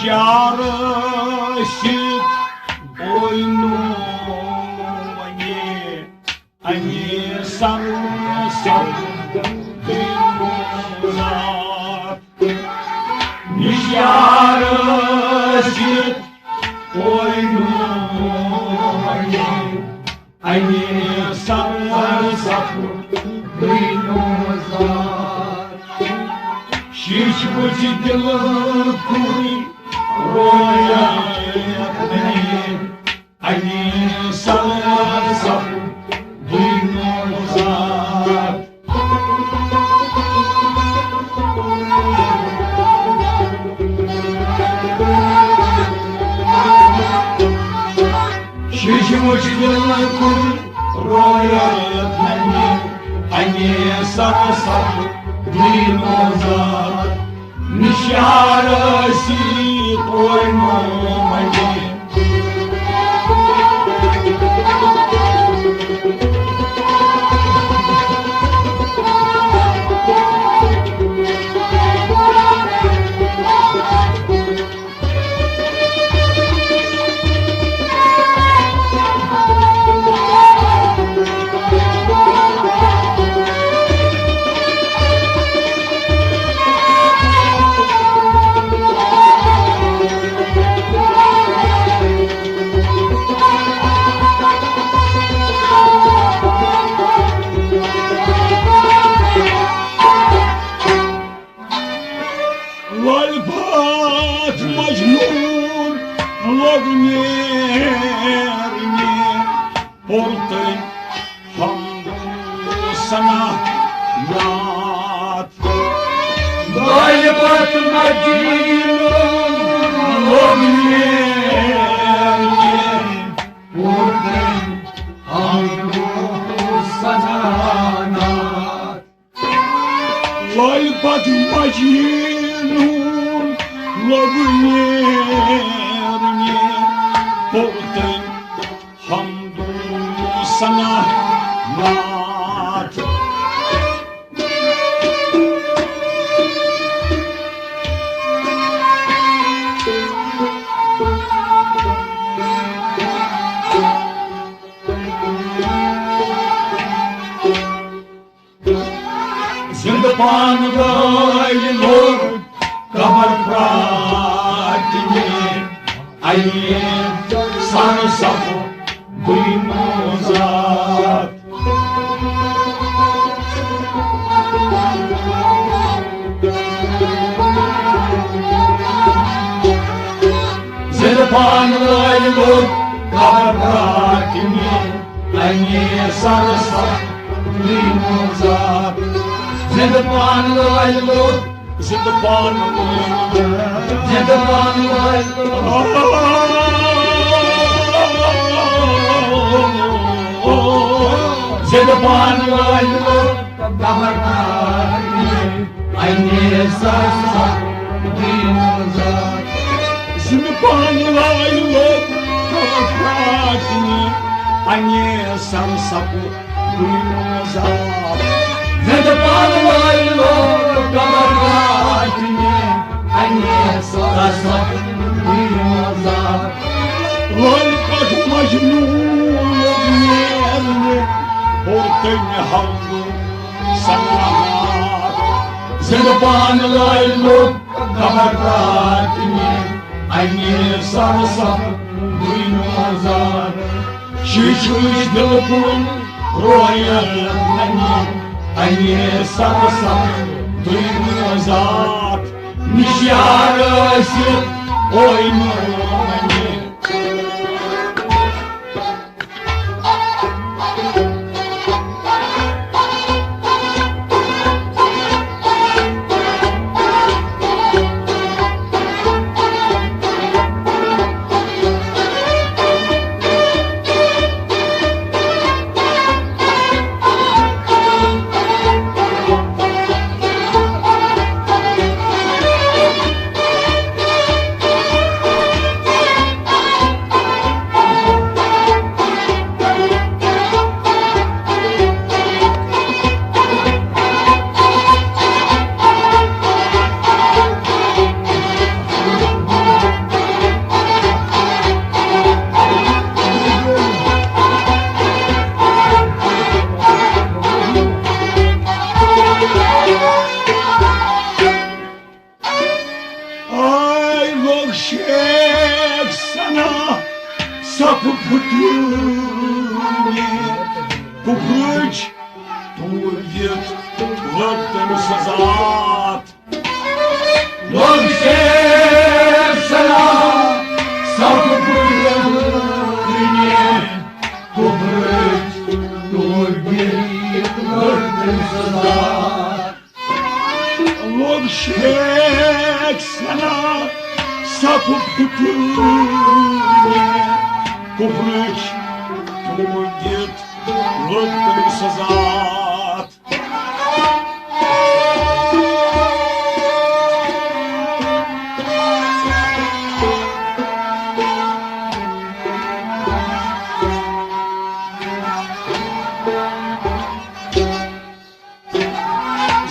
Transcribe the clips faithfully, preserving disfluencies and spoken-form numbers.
شارس سۭتۍ بوزنو وۄنۍ اَمہِ سر سر دِنو زار۔ نِشارس سۭتۍ بوزنو وۄنۍ اَمہِ سر سر دِنو زار۔ شیشہٕ وٕچھ دِلہٕ کُنی رویت نیر۔ اَمہِ سر سر دِنو زار۔ شیشہٕ وٕچھ دِلہٕ کُن رویت ننہِ، اَمہِ سر سر دِنو زار۔ نِشارٕ سۭتۍ کوٚر مےٚ وۄنۍ۔ لالہِ پتھ مجنون لوٚگ نیرنہِ، پوٚر تٔمۍ حمد ثنا نعت۔ لالہِ پتھ مجنون لوٚگ نیرنہِ، پوٚر تٔمۍ حمد ثنا نعت۔ لالہِ پتھ مجنون لوٚگ نیرنہِ، پوٚر تٔمۍ حمد ثنا نعت۔ زِندٕ پانہٕ وٲلۍ لوٚگ قبر پرٛارنہِ، اَمہِ سر سر دِنو زار۔ زِندٕ پانہٕ وٲلۍ لوٚگ قبر پرٛارنہِ، اَمہِ سر سر دِنو زار۔ زِندٕ پانہٕ وٲلۍ لوٚگ، زِندٕ پانہٕ وٲلۍ لوٚگ، زِندٕ پانہٕ وٲلۍ لوٚگ، زِندٕ پانہٕ وٲلۍ لوٚگ قبر پرٛارنہِ، اَمہِ سر سر دِنو زار۔ زِندٕ پانہٕ وٲلۍ لوٚگ قبر پرٛارنہِ، اَمہِ سر سر دِنو زار۔ زِندٕ پانہٕ وٲلۍ لوٚگ قبر پرٛارنہِ، اَمہِ سر سر دِنو زار۔ لالہِ پتھ مجنون لوٚگ نیرنہِ، پوٚر تٔمۍ حمد ثنا نعت۔ زِندٕ پانہٕ وٲلۍ لوٚگ قبر پرٛارنہِ، اَمہِ سر سر دِنو زار۔ شیشہٕ وٕچھ دِلہٕ کُن رویت ننہِ، اَمہِ سر سر دِنو زار۔ نِشارٕ ٲسِتھ اوے نہٕ وۄنہِ۔ کُپرٕچ ٹوٗرۍ دِتھ لٔب تٔمۍ سٕنٛز ذات۔ لوٚگ شیخ ثنا صفہٕ پھٕٹرِنہِ، کُپرٕچ ٹوٗرۍ دِتھ لٔب تٔمۍ سٕنٛز ذات۔ لوٚگ شیخ ثنا صفہٕ پھٕٹرِنہِ، کُپرٕچ ٹوٗرۍ دِتھ لٔب تٔمۍ سٕنٛز ذات۔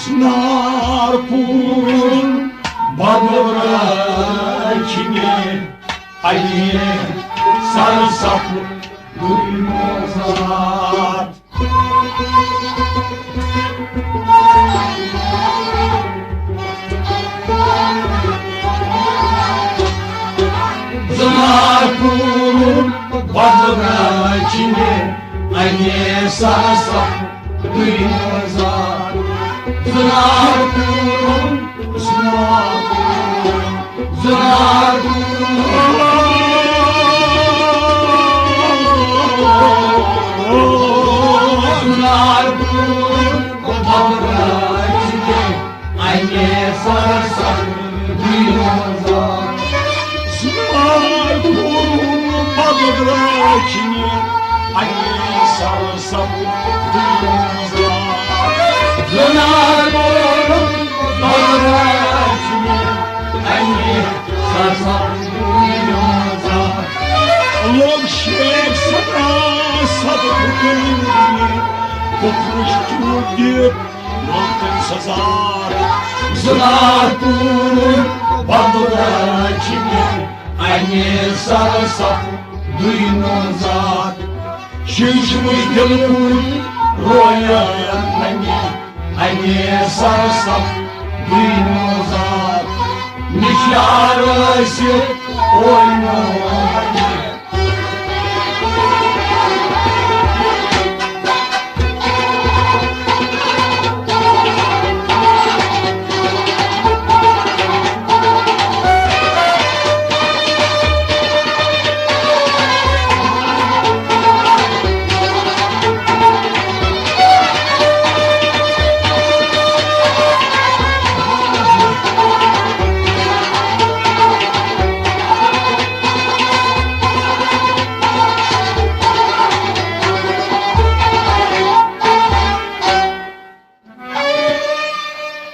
زنار پوٗرُن بدل رچھنہِ، اَمہِ سر صفہٕ دُنیا ذات۔ زنار پوٗرُن بدل رچھنہِ، اَمہِ سر صفہٕ دُنیا ذات۔ زنار پوٗرُن، زنار پوٗرُن، زنار پوٗرُن، زنار پوٗرُن، بدل رچھنہِ، اَمہِ سر صفہٕ دُنیا ذات۔ زنار پوٗرُن بدل رچھنہِ، اَمہِ سر صفہٕ دُنیا ذات۔ زنار پوٗرُن بدل رچھنہِ، اَمہِ سر صفہٕ دُنیا ذات۔ لوٚگ شیخ ثنا صفہٕ پھٕٹرِنہِ، کُپرٕچ ٹوٗرۍ دِتھ لٔب تٔمۍ سٕنٛز ذات۔ زنار پوٗرُن بدل رچھنہِ، اَمہِ سر صفہٕ دُنیا ذات۔ شیشمٕچ دِلہٕ کُلۍ رویَن ننہِ، اَمہِ سر صفہٕ دُنیا ذات۔ نِشار ٲسِتھ رویَن ننہِ۔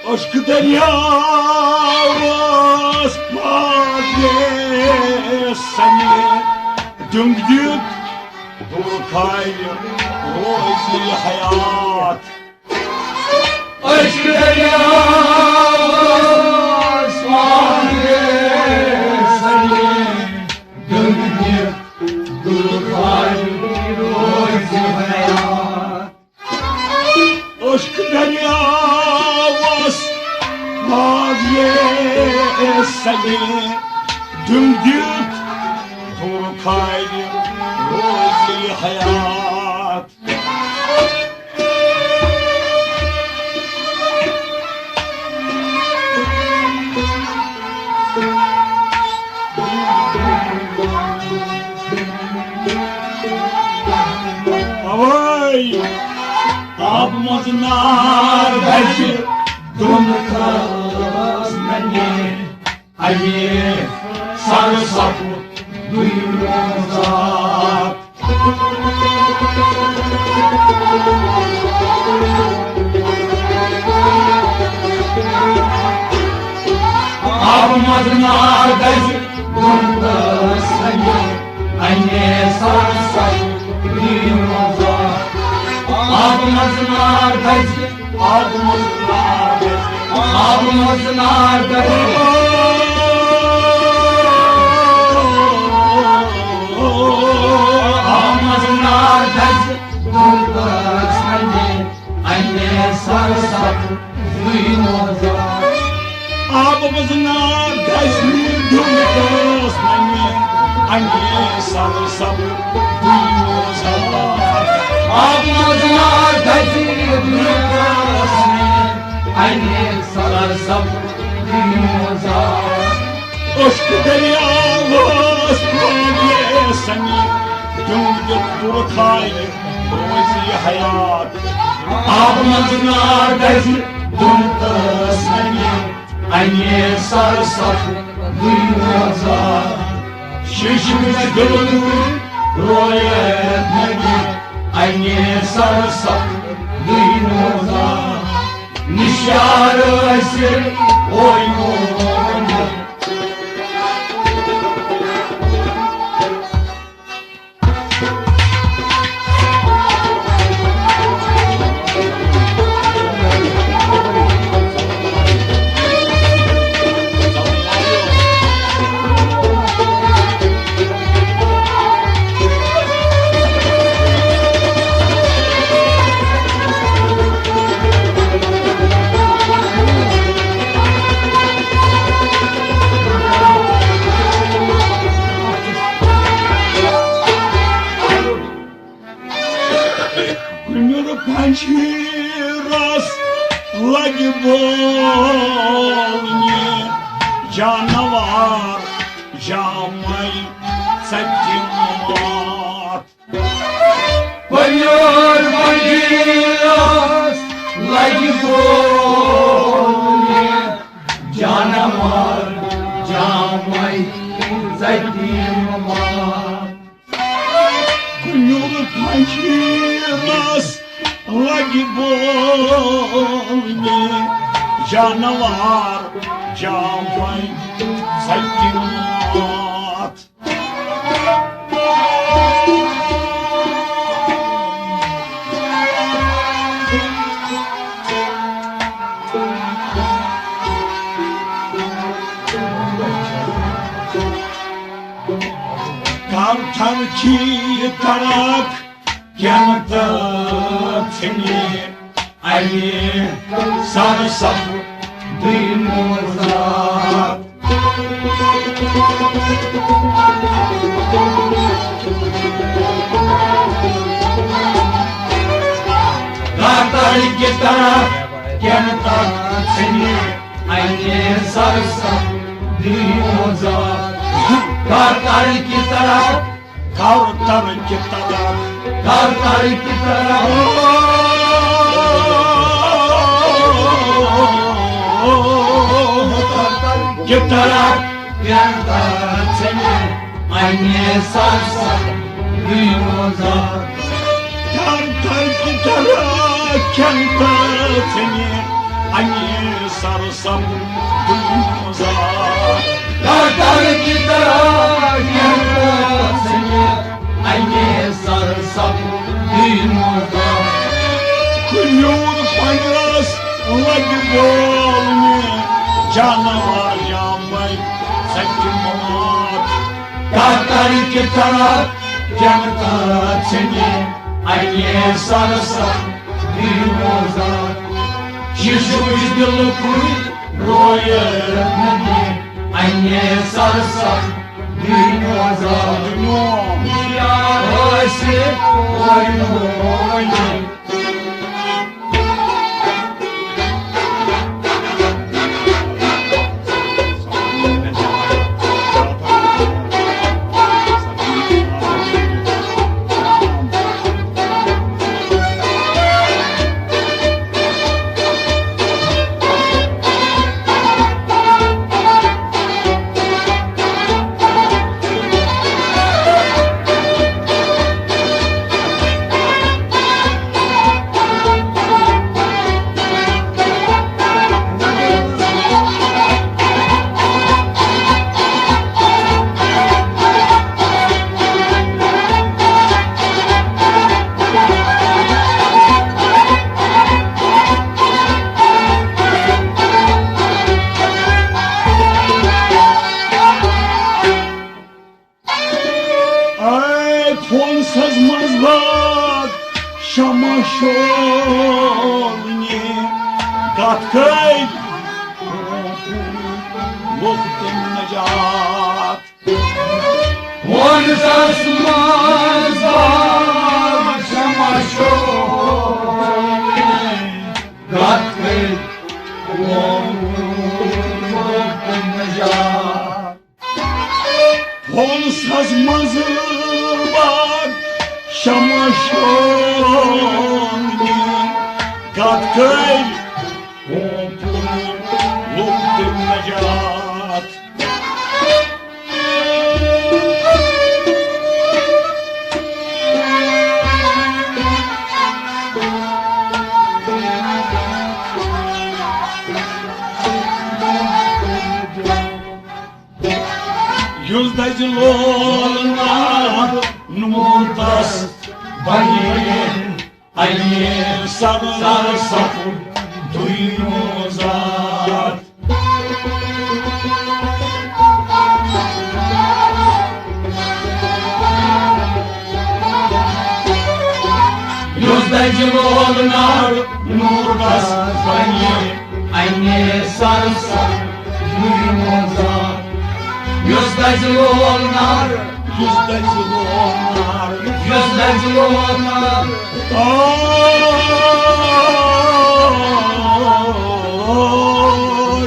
عشق دریاوس پاگے سنے، ڈنگ دیت دور کھاوِ روزِ حیات۔ عشق دریاوس پاگے سنے، ڈنگ دیت دور کھاوِ روزِ حیات۔ عشق دریاوس پاگے سنے، ڈنگ دیت دور کھاوِ روزِ حیات۔ اوے آب منٛز نار دزِ دُن کھس ننہِ، اَمہِ سر صفہٕ دُنیا ذات۔ آب منٛز نار دزِ دُن کھس ننہِ، اَمہِ سر صفہٕ دُنیا ذات۔ آب منٛز نار دزِ، آب منٛز نار دزِ، آب منٛز نار دزِ۔ آب منٛز نار دزِ، دُن کھس ننہِ، اَمہِ سر صفہٕ دُنیا ذات۔ آب منٛز نار دزِ، دُن کھس ننہِ، اَمہِ سر صفہٕ دُنیا ذات۔ آب منٛز نار دزِ دُنیاہس منٛز، اَمہِ سرسبز دُنیاہس۔ اشک دریاوس پانیس سمی، دیُن دیُت تُرخارِ روزِ حیات۔ آب منٛز نار دزِ دُن تہٕ سمی، اَمہِ سرسبز دُنیاہس۔ شیشہٕ وٕچھ دِلہٕ رویت نبی، اَمہِ سرسبز دُنیاہس۔ نشار ٲسِتھ اوے مون۔ نیُر پنجیرس لگہِ بولنہِ، جانوار جامے ژٹہِ مات۔ نیُر پنجیرس لگہِ بولنہِ، جانوار جامے ژٹہِ مات۔ نیُر پنجیرس لگہِ بولنہِ، جانوار جامے ژٹہِ مات۔ کر ترقی ترق کٮ۪ن تہٕ ژھٕنہِ اَمہِ سرسبز دُنیاہس۔ کر ترقی ترق کٮ۪ن تہٕ ژھٕنہِ اَمہِ سرسبز دُنیاہس۔ کر ترقی ترق، کر ترقی ترق، کر ترقی ترق، کر ترقی ترق، کر ترقی ترق، اَمہِ سرسبز دُنیاہس۔ کر ترقی ترق، کر ترقی ترق، اَمہِ سرسبز دُنیاہس۔ کر ترقی ترق، کر ترقی ترق، اَمہِ سرسبز دُنیاہس۔ نیُر پنجیرس لگہِ بولنہِ، جانوار جامے ژٹہِ مات۔ کر ترقی ترق، کر ترقی ترق، اَمہِ سرسبز دُنیاہس۔ شیشہٕ وٕچھ دِلہٕ کُے رویت نبی، اَمہِ سرسبز دُنیاہس۔ یار ٲسِتھ اوے مون۔ اے فونسس منٛز لٲگ شمع شولنہِ، کتھ کٔرۍ ووٚتھ تٔمۍ نجات۔ فونسس منٛز لٲگ شمع گتھ گٔے قوم نجات۔ ہولسس منٛز باغ شمع شونگی، کتھ کٔرۍ ہوپُر لوٚب تٔمۍ نجات۔ یُس دَزِ لول نار نوٗر تَس بَنہِ، اَمہِ سَرٕ سَرٕ سَپُد دوٚیمہِ ذات۔ یُس دَزِ لول نار نوٗر تَس بَنہِ، اَمہِ سَرٕ سَپُد دوٚیمہِ ذات۔ یُس دَزِ لول نار، یُس دَزِ لول نار، یُس دَزِ لول نار۔ آ،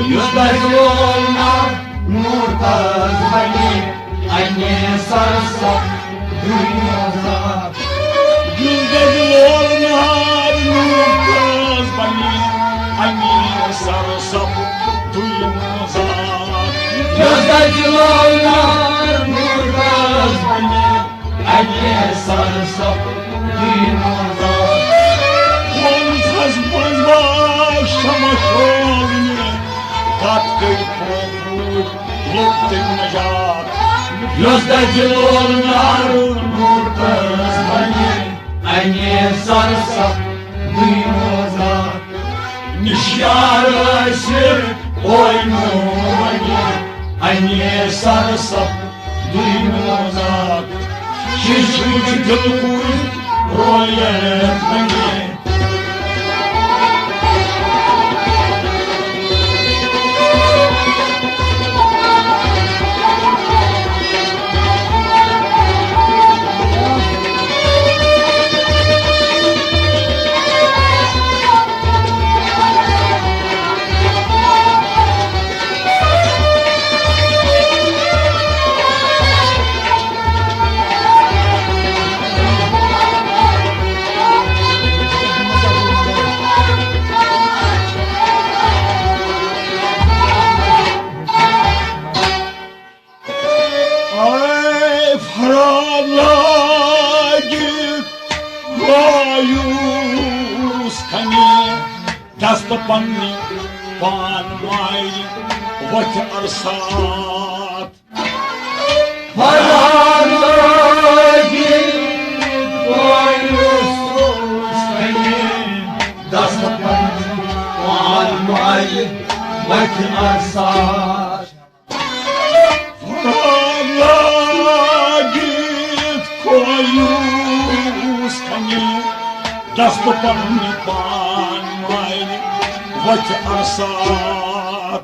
یُس دَزِ لول نار نوٗر تَس بَنہِ، اَمہِ سَرٕ سَپُد دوٚیمہِ ذات۔ یُس دَزِ لول نار نوٗر تَس بَنہِ، اَمہِ سَرٕ سَپُد دوٚیمہِ ذات۔ یُس دَزِ لول نار نوٗر تَس بَنہِ، اَمہِ سَرٕ سَپُد دوٚیمہِ ذات۔ ہولسس منٛز باغ شمع شونگی، کتھ کٔرۍ پھوپھوٗٹۍ لوٚب تٔمۍ نجات۔ یُس دَزِ لول نار نوٗر تَس بَنہِ، اَمہِ سَرٕ سَپُد دوٚیمہِ ذات۔ نِشیار ٲسِتھ اوے نہٕ وَنہِ، اَمہِ سَرٕ سَپُد دوٚیمہِ ذات۔ شیٖشہٕ وٕچھِتھ دِل کُے رویَتھ وَنہِ۔ اے فرحاد لٲگِتھ مایوٗس کَنہِ، دست پننہِ پان مارِ وۄتھِ عرصات۔ فرحاد لٲگِتھ مایوٗس کَنہِ، دست پننہِ پان مارِ وۄتھِ عرصات۔ لٲگِتھ کویوٗس کَنہِ، دست پننہِ پان مارِ وۄتھِ عرصات۔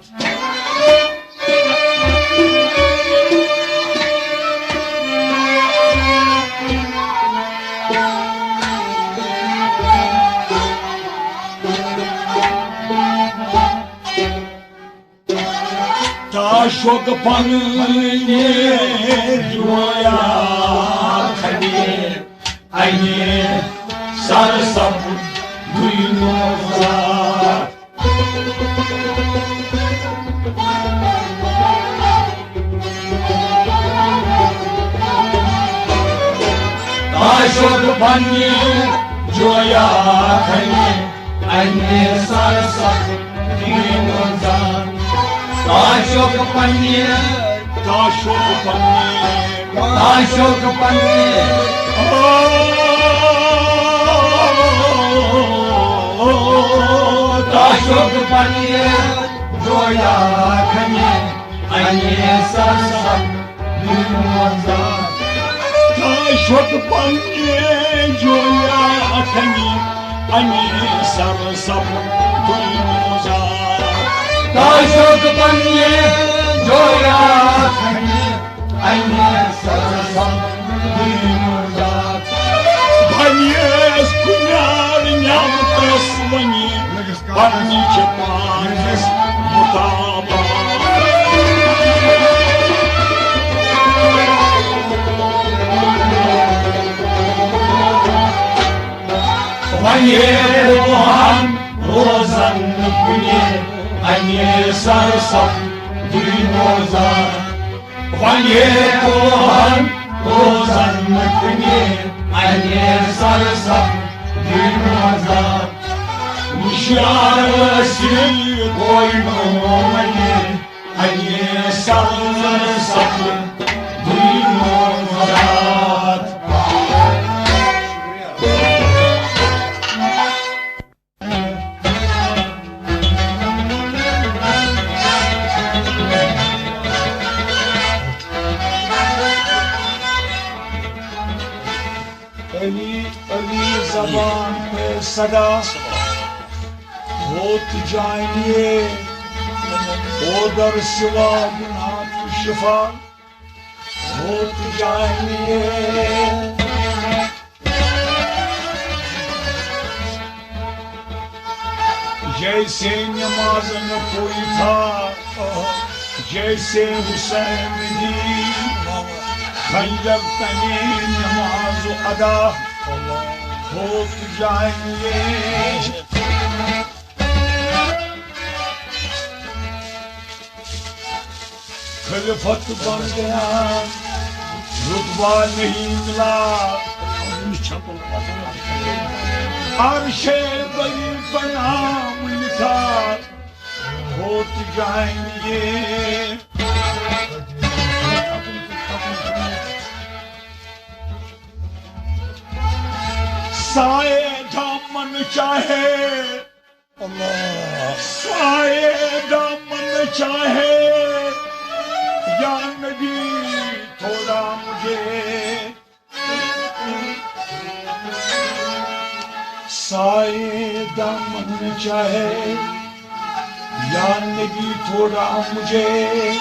تعشق پننہِ جویا کھنہِ، اَمہِ سَرٕ سَپُد دوٚیمہِ ذات۔ تعشق پننہِ جویا کھنہِ، اَمہِ سَرٕ سَپُد دوٚیمہِ ذات۔ تعشق پننہِ، تعشق پننہِ، تعشق پننہِ، تعشق پننہِ جویا کھنہِ، اَمہِ سَرٕ سَپُد دوٚیمہِ ذات۔ تعشق پننہِ جویا کھنہِ، اَمہِ سَرٕ سَپُد دوٚیمہِ ذات۔ تعشق پننہِ جویا کھنہِ، اَمہِ سَرٕ سَپُد دوٚیمہِ ذات۔ بَنہِ کُنیار نعمتس ونی پننہِ چھِ پانس مطابق۔ وۄنۍ ییٚلہِ دۄہن روزن نہٕ کُنہِ اَمہِ سرسبزٕے روزان۔ وۄنۍ ییٚلہِ دۄہن روزن نہٕ کُنہِ اَمہِ سرسبزٕے روزان۔ ہُشیار ٲسِو، گوٚو نہٕ وۄنہِ اَمہِ سرسبزٕے روزان۔ علی، علی زبان پہ صدا، ہوت جانیے، او در سوا گناہ کی شفا، ہوت جانیے۔ جیسے نماز میں کوئی تھا، جیسے حسین دی خنجر تنے نماز ادا ہوت جائیں گے۔ خلافت بن گیا، رتبہ نہیں ملا، عرش بری بنا ملتا، ہوت جائیں گے۔ سائے دامن چاہے، اللہ۔ سائے دامن چاہے یا نبی، تھوڑا مجھے۔ سائے دامن چاہے یا نبی، تھوڑا مجھے۔